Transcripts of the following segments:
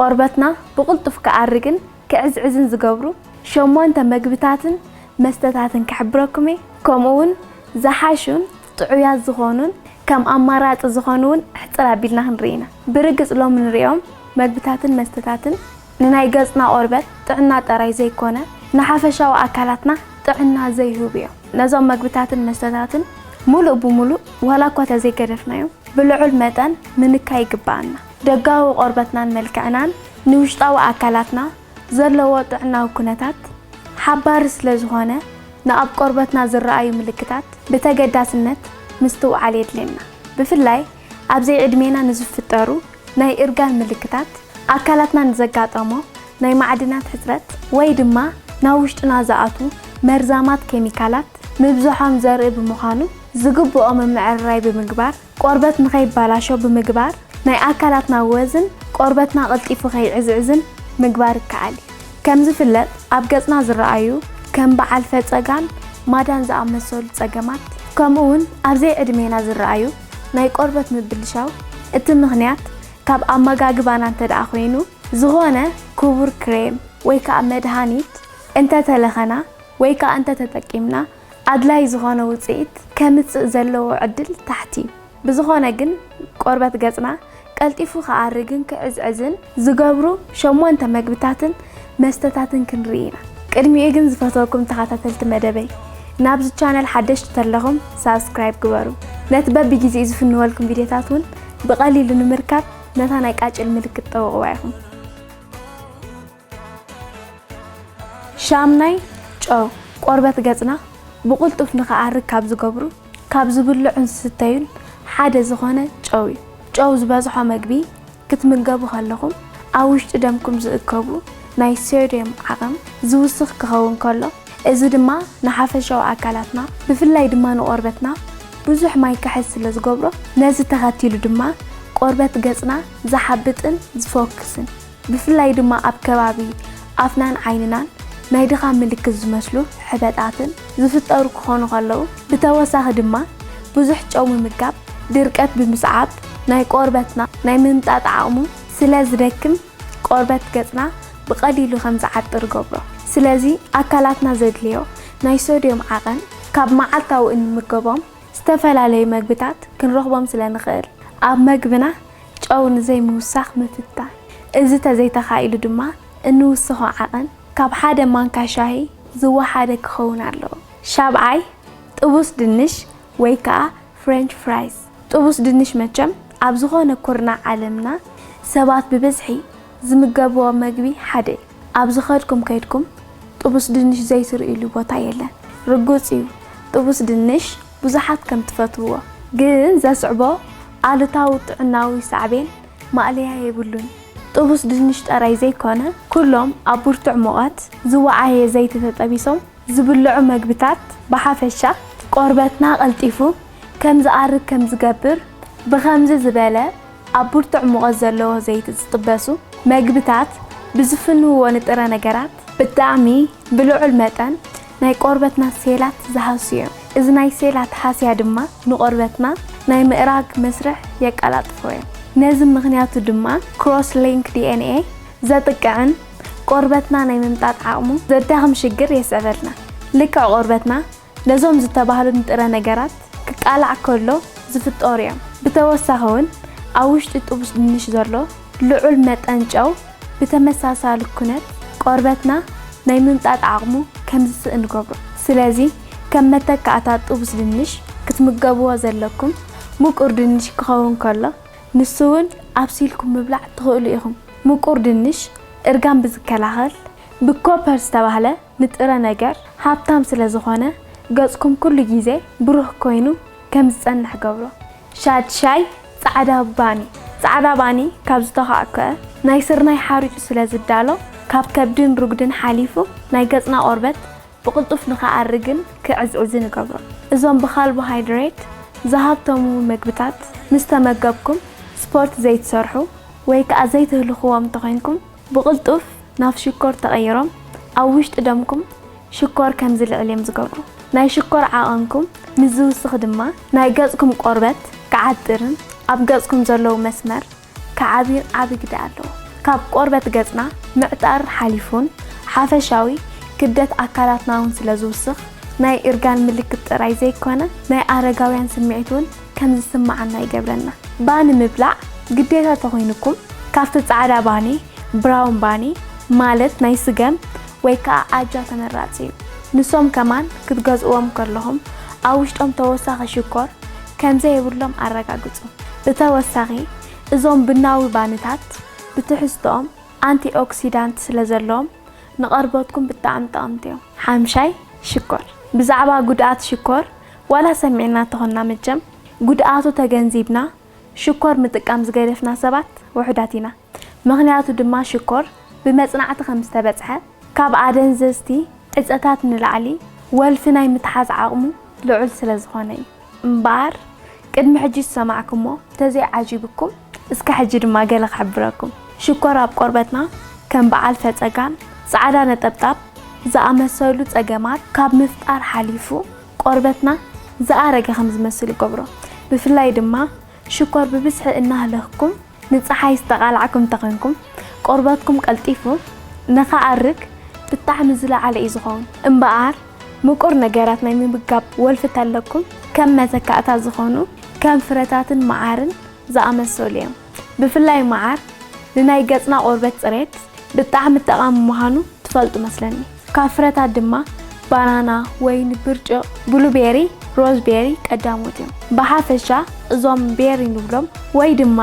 ቆርበትና ብቕልጡፍ ክኣርግን ክዕዝዕዝን ዝገብሩ ሸሞንተ መግብታትን መስተታትን ክሕብረኩም እየ። ከምኡ እውን ዝሓሹን ጥዑያት ዝኾኑን ከም ኣማራፂ ዝኾኑ እውን ሕፅር ኣቢልና ክንርኢ ኢና። ብርግፅ ሎሚ ንሪኦም መግብታትን መስተታትን ንናይ ገፅና ቆርበት ጥዕና ጥራይ ዘይኮነ ንሓፈሻዊ ኣካላትና ጥዕና ዘይህቡ እዮም። ነዞም መግብታትን መስተታትን ሙሉእ ብሙሉእ ዋላ እኳ ተዘይገደፍናዮም ብልዑል መጠን ምንካይ ይግበኣና። ደጋዊ ቆርበትናን መልክዕናን ንውሽጣዊ ኣካላትና ዘለዎ ጥዕናዊ ኩነታት ሓባሪ ስለ ዝኾነ ንኣብ ቆርበትና ዝረኣዩ ምልክታት ብተገዳስነት ምስትውዓል የድልየና። ብፍላይ ኣብ ዘይዕድሜና ንዝፍጠሩ ናይ እርጋን ምልክታት ኣካላትና ንዘጋጠሞ ናይ ማዕድናት ሕፅረት ወይ ድማ ናብ ውሽጥና ዝኣትዉ መርዛማት ኬሚካላት ምብዝሖም ዘርኢ ብምዃኑ ዝግብኦ ምምዕርራይ ብምግባር ቆርበት ንኸይባላሾ ብምግባር ናይ ኣካላትና ወዝን ቆርበትና ቀልጢፉ ከይዕዝዕዝን ምግባር ይከኣል እዩ። ከም ዝፍለጥ ኣብ ገጽና ዝረኣዩ ከም በዓል ፈጸጋን ማዳን ዝኣመሰሉ ጸገማት ከምኡ እውን ኣብ ዘይዕድሜና ዝረኣዩ ናይ ቆርበት ምብልሻው እቲ ምኽንያት ካብ ኣመጋግባና እንተ ደኣ ኮይኑ ዝኾነ ክቡር ክሬም ወይ ከኣ መድሃኒት እንተ ተለኸና ወይ ከኣ እንተ ተጠቂምና ኣድላይ ዝኾነ ውጽኢት ከምጽእ ዘለዎ ዕድል ታሕቲ እዩ። ብዝኾነ ግን ቆርበት ገጽና ቀልጢፉ ክኣርግን ክዕዝዕዝን ዝገብሩ ሸሞንተ መግብታትን መስተታትን ክንርኢ ኢና። ቅድሚኡ ግን ዝፈትወኩም ተኸታተልቲ መደበይ ናብዚ ቻነል ሓደሽቲ ተለኹም ሳብስክራይብ ግበሩ። ነቲ በብግዜኡ ዝፍንወልኩም ቪድዮታት እውን ብቐሊሉ ንምርካብ ነታ ናይ ቃጭል ምልክት ጠውቕዋ ኢኹም። ሻምናይ ጨው ቆርበት ገጽና ብቕልጡፍ ንኽኣርግ ካብ ዝገብሩ ካብ ዝብልዑን ዝስተዩን ሓደ ዝኾነ ጨው እዩ። ጨው ዝበዝሖ መግቢ ክትምገቡ ከለኹም ኣብ ውሽጢ ደምኩም ዝእከቡ ናይ ሶድየም ዓቐን ዝውስኽ ክኸውን ከሎ እዚ ድማ ንሓፈሻዊ ኣካላትና ብፍላይ ድማ ንቆርበትና ብዙሕ ማይ ክሕዝ ስለ ዝገብሮ ነዚ ተኸቲሉ ድማ ቆርበት ገጽና ዝሓብጥን ዝፎክስን ብፍላይ ድማ ኣብ ከባቢ ኣፍናን ዓይንናን ናይ ድኻም ምልክት ዝመስሉ ሕበጣትን ዝፍጠሩ ክኾኑ ከለዉ ብተወሳኺ ድማ ብዙሕ ጨው ምምጋብ ድርቀት ብምስዓብ ናይ ቆርበትና ናይ ምምጣጥ ዓቕሙ ስለ ዝደክም ቆርበት ገጽና ብቐሊሉ ከም ዝዓጥር ገብሮ። ስለዚ ኣካላትና ዘድልዮ ናይ ሶድዮም ዓቐን ካብ መዓልታዊ እንምገቦም ዝተፈላለዩ መግብታት ክንረኽቦም ስለ ንኽእል ኣብ መግብና ጨው ንዘይምውሳኽ ምፍታን። እዚ ተዘይተኻኢሉ ድማ እንውስኾ ዓቐን ካብ ሓደ ማንካ ሻሂ ዝወሓደ ክኸውን ኣለዎ። ሻብዓይ ጥቡስ ድንሽ ወይ ከኣ ፍሬንች ፍራይስ። ጥቡስ ድንሽ መቸም ኣብ ዝኾነ ኩርናዕ ዓለምና ሰባት ብብዝሒ ዝምገብዎ መግቢ ሓደ እዩ። ኣብ ዝኸድኩም ከይድኩም ጥቡስ ድንሽ ዘይትርእይሉ ቦታ የለን። ርጉጽ እዩ ጥቡስ ድንሽ ብዙሓት ከም ትፈትውዎ፣ ግን ዘስዕቦ ኣሉታዊ ጥዕናዊ ሳዕቤን ማእለያ የብሉን። ጥቡስ ድንሽ ጥራይ ዘይኮነ ኩሎም ኣብ ብርቱዕ ሙቐት ዝወዓየ ዘይቲ ተጠቢሶም ዝብልዑ መግብታት ብሓፈሻ ቆርበትና ቀልጢፉ ከም ዝኣርግ ከም ዝገብር ብኸምዚ ዝበለ ኣብ ብርቱዕ ሙቐት ዘለዎ ዘይቲ ዝጥበሱ መግብታት ብዝፍንውዎ ንጥረ ነገራት ብጣዕሚ ብልዑል መጠን ናይ ቆርበትና ሴላት ዝሃስዩ እዮም። እዚ ናይ ሴላት ሃስያ ድማ ንቆርበትና ናይ ምእራግ መስርሕ የቀላጥፎ እዮም። ነዚ ምኽንያቱ ድማ ክሮስ ሊንክ ዲ ኤን ኤ ዘጥቅዕን ቆርበትና ናይ ምምጣጥ ዓቕሙ ዘዳኽም ሽግር የስዕበልና። ልክዕ ቆርበትና ነዞም ዝተባህሉ ንጥረ ነገራት ክቃላዕ ከሎ ዝፍጠሩ እዮም። ብተወሳኺ እውን ኣብ ውሽጢ ጥቡስ ድንሽ ዘሎ ልዑል መጠን ጨው ብተመሳሳሊ ኩነት ቆርበትና ናይ ምምጣጥ ዓቕሙ ከም ዝስእን ይገብሮ። ስለዚ ከም መተካእታ ጥቡስ ድንሽ ክትምገብዎ ዘለኩም ምቁር ድንሽ ክኸውን ከሎ ንሱ እውን ኣብሲልኩም ምብላዕ ትኽእሉ ኢኹም። ምቁር ድንሽ እርጋን ብዝከላኸል ብኮፐር ዝተባህለ ንጥረ ነገር ሃብታም ስለ ዝኾነ ገጽኩም ኩሉ ግዜ ብሩህ ኮይኑ ከም ዝጸንሕ ገብሮ። ሻድሻይ ጻዕዳ ባኒ። ጻዕዳ ባኒ ካብ ዝተኻእከ ናይ ስርናይ ሓሩጭ ስለ ዝዳሎ ካብ ከብድን ሩግድን ሓሊፉ ናይ ገጽና ቆርበት ብቕልጡፍ ንኽኣርግን ክዕዝዕዝን ይገብሮ። እዞም ብካርቦሃይድሬት ዝሃብተሙ መግብታት ምስ ተመገብኩም ስፖርት ዘይትሰርሑ ወይ ከኣ ዘይትህልኽዎም እንተኾይንኩም ብቕልጡፍ ናብ ሽኮር ተቐይሮም ኣብ ውሽጢ ደምኩም ሽኮር ከም ዝልዕል እዮም ዝገብሩ። ናይ ሽኮር ዓቐንኩም ምስ ዝውስኽ ድማ ናይ ገጽኩም ቆርበት ክዓጥርን ኣብ ገጽኩም ዘለዉ መስመር ክዓብዩን ዓቢ ግደ ኣለዎ። ካብ ቆርበት ገጽና ምዕጣር ሓሊፉን ሓፈሻዊ ክብደት ኣካላትና እውን ስለ ዝውስኽ፣ ናይ እርጋን ምልክት ጥራይ ዘይኮነ፣ ናይ ኣረጋውያን ስምዒት እውን ከም ዝስምዓና ይገብረና። ባኒ ምብላዕ ግዴታ ተኾይኑኩም፣ ካብቲ ጻዕዳ ባኒ፣ ብራውን ባኒ፣ ማለት ናይ ስገም ወይ ከኣ ኣጃ ተመራጺ እዩ። ንሶም ከማን ክትገዝእዎም ከለኹም፣ ኣብ ውሽጦም ተወሳኺ ሽኮር ከም ዘየብሎም ኣረጋግጹ። ብተወሳኺ፣ እዞም ቡናዊ ባኒታት ብትሕዝቶኦም ኣንቲ ኦክሲዳንት ስለ ዘለዎም፣ ንቐርበትኩም ብጣዕሚ ጠቐምቲ እዮም። ሓምሻይ፣ ሽኮር። ብዛዕባ ጉድኣት ሽኮር ዋላ ሰሚዕና ተኾንና፣ መቸም ጉድኣቱ ተገንዚብና ሽኮር ምጥቃም ዝገደፍና ሰባት ውሑዳት ኢና። ምኽንያቱ ድማ ሽኮር ብመጽናዕቲ ከም ዝተበጽሐ፣ ካብ ኣደንዘዝቲ ዕጸታት ንላዕሊ ወልፊ ናይ ምትሓዝ ዓቕሙ ልዑል ስለ ዝኾነ እዩ። እምበኣር፣ ቅድሚ ሕጂ ዝሰማዕኩሞ እንተዘይዓጂብኩም፣ እስከ ሕጂ ድማ ገለ ክሕብረኩም። ሽኮር ኣብ ቆርበትና ከም በዓል ፈጸጋን ጻዕዳ ነጠብጣብ ዝኣመሰሉ ጸገማት ካብ ምፍጣር ሓሊፉ፣ ቆርበትና ዝኣረገ ከም ዝመስል ይገብሮ። ብፍላይ ድማ ሽኮር ብብዝሒ እናህለኽኩም ንጸሓይ ዝተቓላዕኩም እንተኾንኩም፣ ቆርበትኩም ቀልጢፉ ንኽኣርግ ብጣዕሚ ዝለዓለ እዩ ዝኸውን። እምበኣር፣ ምቁር ነገራት ናይ ምምጋብ ወልፊ ተለኩም፣ ከም መተካእታ ዝኾኑ ከም ፍረታትን መዓርን ዝኣመሰሉ እዮም። ብፍላይ መዓር ንናይ ገጽና ቆርበት ጽሬት ብጣዕሚ ጠቓሚ ምዃኑ ትፈልጡ መስለኒ። ካብ ፍረታት ድማ ባናና፣ ወይኒ፣ ብርጭቕ፣ ብሉቤሪ፣ ሮዝቤሪ ቀዳሞት እዮም። ብሓፈሻ እዞም ቤሪ ንብሎም ወይ ድማ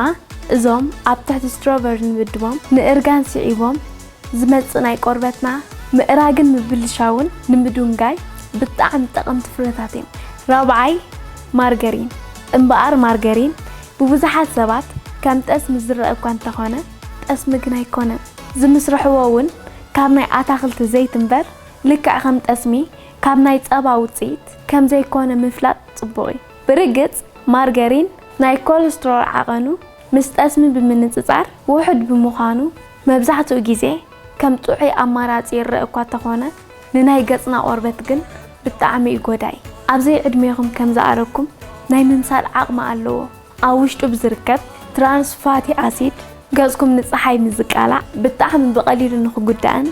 እዞም ኣብ ትሕቲ ስትሮቨሪ ንምድቦም ንእርጋን ስዒቦም ዝመጽእ ናይ ቆርበትና ምእራግን ምብልሻውን ንምድንጋይ ብጣዕሚ ጠቐምቲ ፍረታት እዮም። ራብዓይ፣ ማርገሪን። እምበኣር ማርገሪን ብብዙሓት ሰባት ከም ጠስሚ ዝረአ እኳ እንተኾነ፣ ጠስሚ ግን ኣይኮነን። ዝምስርሕዎ እውን ካብ ናይ ኣታኽልቲ ዘይት እምበር፣ ልክዕ ከም ጠስሚ ካብ ናይ ጸባ ውጽኢት ከም ዘይኮነ ምፍላጥ ጽቡቕ እዩ። ብርግጽ፣ ማርገሪን ናይ ኮለስትሮል ዓቐኑ ምስ ጠስሚ ብምንጽጻር ውሑድ ብምዃኑ፣ መብዛሕትኡ ግዜ ከም ጥዑይ ኣማራጺ ይረአ እኳ እንተኾነ፣ ንናይ ገጽና ቆርበት ግን ብጣዕሚ እዩ ጎዳኢ። ኣብ ዘይዕድሜኹም ከም ዝኣረግኩም ናይ ምምሳል ዓቕሚ ኣለዎ። ኣብ ውሽጡ ብዝርከብ ትራንስ ፋቲ ኣሲድ ገጽኩም ንጸሓይ ምስ ዝቃላዕ ብጣዕሚ ብቐሊሉ ንኽጉዳእን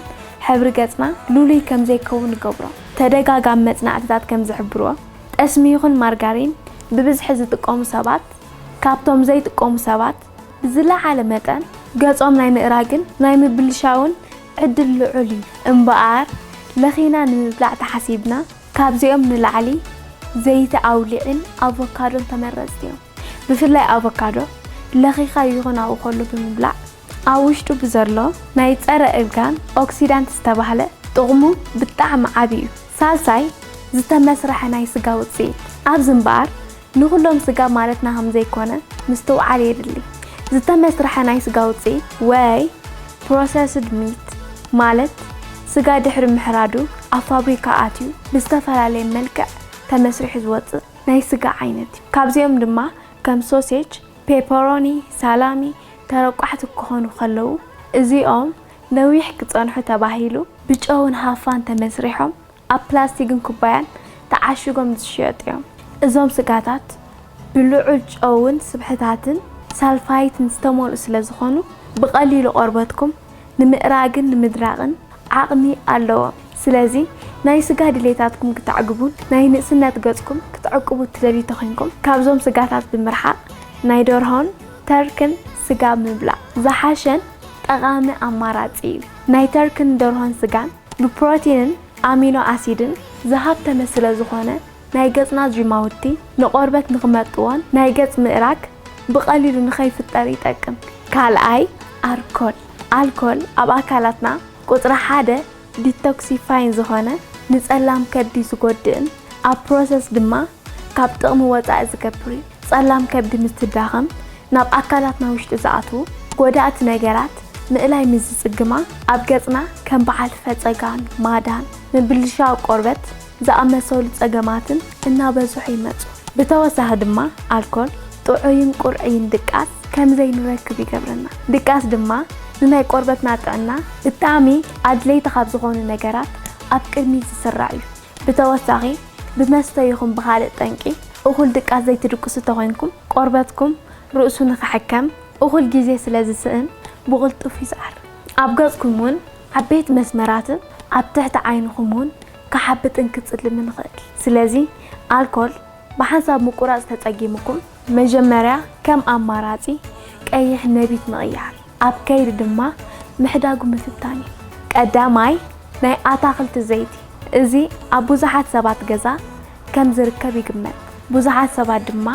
ሕብሪ ገጽና ሉሉይ ከም ዘይከውን ይገብሮ። ተደጋጋሚ መጽናዕትታት ከም ዝሕብርዎ፣ ጠስሚ ይኹን ማርጋሪን ብብዝሒ ዝጥቀሙ ሰባት ካብቶም ዘይጥቀሙ ሰባት ብዝለዓለ መጠን ገጾም ናይ ምእራግን ናይ ምብልሻውን ዕድል ልዑል እዩ። እምበኣር፣ ለኺና ንምብላዕ ተሓሲብና፣ ካብዚኦም ንላዕሊ ዘይቲ ኣውሊዕን ኣቮካዶን ተመረጽቲ እዮም። ብፍላይ ኣቮካዶ ለኺኻ ይኹን ኣብኡ ከሎ ብምብላዕ፣ ኣብ ውሽጡ ብዘሎ ናይ ጸረ እርጋን ኦክሲዳንት ዝተባህለ ጥቕሙ ብጣዕሚ ዓቢ እዩ። ሳልሳይ፣ ዝተመስርሐ ናይ ስጋ ውጽኢት። ኣብዚ እምበኣር፣ ንኹሎም ስጋ ማለትና ከም ዘይኮነ ምስትውዓል የድሊ። ዝተመስርሐ ናይ ስጋ ውጽኢት ወይ ፕሮሰስድ ሚት ማለት፣ ስጋ ድሕሪ ምሕራዱ ኣብ ፋብሪካ ኣትዩ ብዝተፈላለየ መልክዕ ተመስሪሑ ዝወጽእ ናይ ስጋ ዓይነት እዩ። ካብዚኦም ድማ ከም ሶሴጅ፣ ፔፐሮኒ፣ ሳላሚ ተረቋሕቲ ክኾኑ ከለዉ፣ እዚኦም ነዊሕ ክጸንሑ ተባሂሉ ብጨውን ሃፋን ተመስሪሖም ኣብ ፕላስቲክን ኩባያን ተዓሺጎም ዝሽየጡ እዮም። እዞም ስጋታት ብልዑል ጨውን ስብሕታትን ሳልፋይትን ዝተመልኡ ስለ ዝኾኑ፣ ብቐሊሉ ቆርበትኩም ንምእራግን ንምድራቕን ዓቕሚ ኣለዎም። ስለዚ፣ ናይ ስጋ ድሌታትኩም ክተዕግቡን ናይ ንእስነት ገጽኩም ክትዕቅቡ ትደልዩ ተኾይንኩም፣ ካብዞም ስጋታት ብምርሓቕ ናይ ደርሆን ተርክን ስጋ ምብላዕ ዝሓሸን ጠቓሚ ኣማራጺ እዩ። ናይ ተርክን ደርሆን ስጋን ብፕሮቲንን ኣሚኖ ኣሲድን ዝሃብተመ ስለ ዝኾነ፣ ናይ ገጽና ጅማውቲ ንቆርበት ንኽመጥዎን ናይ ገጽ ምእራግ ብቐሊሉ ንኸይፍጠር ይጠቅም። ካልኣይ፣ ኣርኮል። ኣልኮል ኣብ ኣካላትና ቁጽሪ ሓደ ዲቶክሲፋይን ዝኾነ ንጸላም ከብዲ ዝጎድእን ኣብ ፕሮሰስ ድማ ካብ ጥቕሚ ወጻኢ ዝገብር እዩ። ጸላም ከብዲ ምስ ትዳኸም ናብ ኣካላትና ውሽጢ ዝኣትዉ ጎዳእቲ ነገራት ምእላይ ምስ ዝጽግማ ኣብ ገጽና ከም በዓል ፈጸጋን ማዳን ምብልሻው ቆርበት ዝኣመሰሉ ጸገማትን እናበዝሑ ይመጹ። ብተወሳኺ ድማ ኣልኮል ጥዑይን ቁርዕይን ድቃስ ከም ዘይንረክብ ይገብረና። ድቃስ ድማ ንናይ ቆርበትና ጥዕና ብጣዕሚ ኣድለይቲ ካብ ዝኾኑ ነገራት ኣብ ቅድሚት ዝስራዕ እዩ። ብተወሳኺ ብመስተ ይኹን ብኻልእ ጠንቂ እኹል ድቃስ ዘይትድቅሱ ተኾይንኩም ቆርበትኩም ርእሱ ንኽሕከም እኹል ግዜ ስለ ዝስእን ብቕልጡፍ ይስዓር። ኣብ ገጽኩም እውን ዓበይቲ መስመራትን ኣብ ትሕቲ ዓይንኹም እውን ክሓብጥን ክጽልምን ይኽእል። ስለዚ ኣልኮል ብሓንሳብ ምቁራጽ ተጸጊሙኩም፣ መጀመርያ ከም ኣማራጺ ቀይሕ ነቢት ምቕያር፣ ኣብ ከይዲ ድማ ምሕዳጉ ምፍታን እዩ። ቀዳማይ፣ ናይ ኣታኽልቲ ዘይቲ። እዚ ኣብ ብዙሓት ሰባት ገዛ ከም ዝርከብ ይግመት። ብዙሓት ሰባት ድማ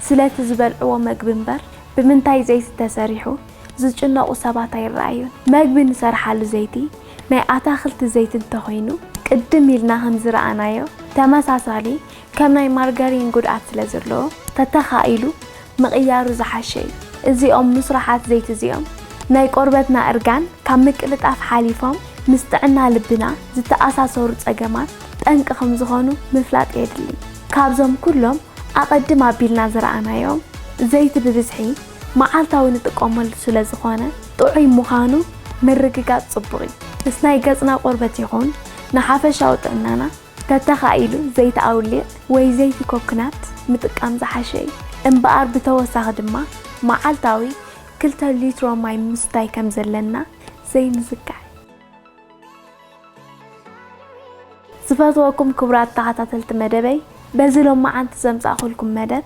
ስለቲ ዝበልዕዎ መግቢ እምበር ብምንታይ ዘይቲ ተሰሪሑ ዝጭነቑ ሰባት ኣይረኣዩን። መግቢ ንሰርሓሉ ዘይቲ ናይ ኣታኽልቲ ዘይቲ እንተኾይኑ፣ ቅድም ኢልና ከም ዝረኣናዮ ተመሳሳሊ ከም ናይ ማርጋሪን ጉድኣት ስለ ዘለዎ፣ ተተኻኢሉ ምቕያሩ ዝሓሸ እዩ። እዚኦም ምስሩሓት ዘይቲ እዚኦም ናይ ቆርበትና እርጋን ካብ ምቅልጣፍ ሓሊፎም ምስ ጥዕና ልብና ዝተኣሳሰሩ ጸገማት ጠንቂ ከም ዝኾኑ ምፍላጥ የድሊ። ካብዞም ኩሎም ኣቐድም ኣቢልና ዝረኣናዮም ዘይቲ ብብዝሒ መዓልታዊ ንጥቀመሉ ስለ ዝኾነ ጥዑይ ምዃኑ ምርግጋጽ ጽቡቕ እዩ። ምስ ናይ ገጽና ቆርበት ይኹን ንሓፈሻዊ ጥዕናና ተተኻኢሉ ዘይቲ ኣውሊዕ ወይ ዘይቲ ኮኮናት ምጥቃም ዝሓሸ እዩ። እምበኣር ብተወሳኺ ድማ መዓልታዊ ክልተ ሊትሮ ማይ ምስታይ ከም ዘለና ዘይምዝካር። ዝፈትወኩም ክቡራት ተኸታተልቲ መደበይ፣ በዚ ሎማዓንቲ ዘምጻእኩልኩም መደብ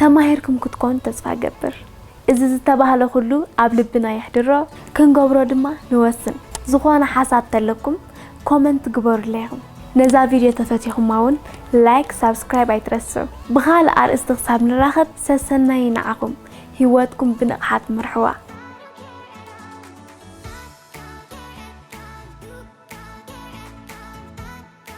ተማሂርኩም ክትኮኑ ተስፋ እገብር። እዚ ዝተባህለ ኩሉ ኣብ ልብና የሕድሮ፣ ክንገብሮ ድማ ንወስን። ዝኾነ ሓሳብ ተለኩም ኮመንት ግበሩለይ ኢኹም። ነዛ ቪድዮ ተፈቲኹማ እውን ላይክ፣ ሳብስክራይብ ኣይትረስዑ። ብኻልእ ኣርእስቲ ክሳብ ንራኸብ ሰሰናዩ ንዓኹም። ህይወትኩም ብንቕሓት ምርሕዋ።